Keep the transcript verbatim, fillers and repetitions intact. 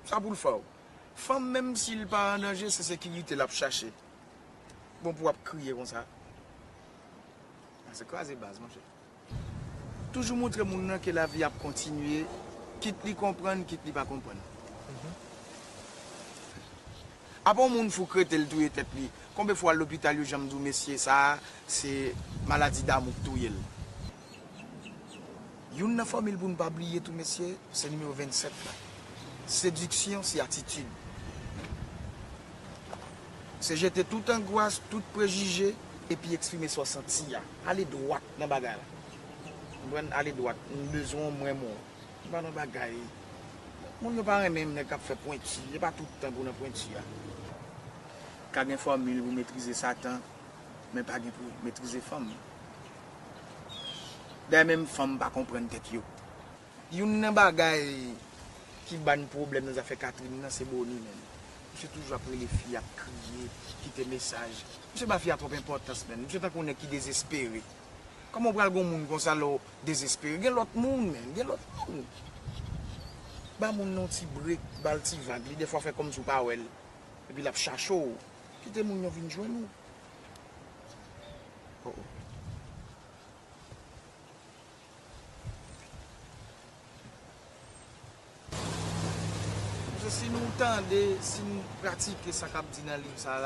Sa pou l fè w? Fanm, menm si l pa an danje, se sekirite l ap chache. Bon, pou w ap kriye konsa. A, se kraze baz, monchè. Toujou montre moun nan ke lavi ap kontinye, kit li konprann, kit li pa konprann. Apa yon moun fou k rete l touye tèt li. Konbyen fwa l lopital, yo janm di w, mesye, sa a, se maladi damou k touye l. Youn nan fòmil pou n pa bliye tou, mesye, se nimewo vennsèt la. Séduction, c'est attitude. Se jete tout angwas, tout prejije, epi eksprime sa w santi a. Ale dwat nan bagay la. Konprann? Ale dwat. M bezwen w, m renmen w. M pa nan bagay. Moun yo pa renmen nèg k ap fè pwenti. E pa tout tan pou nan pwenti a. Ka gen fòmil pou metrize Satan, men pa gen pou metrize fanm. Dayè, menm fanm pa konprann tèt yo. Youn nan bagay ki ban n pwoblèm nan zafè Catherine nan, se Boni, menm. Misye toujou ap rele fi, ap kriye, kite mesaj. Misye ba fi a twòp enpòtans, menm. Misye tankou nèg ki dezespere. Kòman w pral gon moun konsa lè w dezespere? Gen lòt moun, menm. Gen lòt moun. Ba moun nan yon ti brek, ba l ti vag. Li defwa fè kòmsi w pa wè l. Epi l ap chache w. Kite moun yo vin jwenn ou. Oh, oh. Paske si nou tande, si n pratike sa k ap di nan liv sa,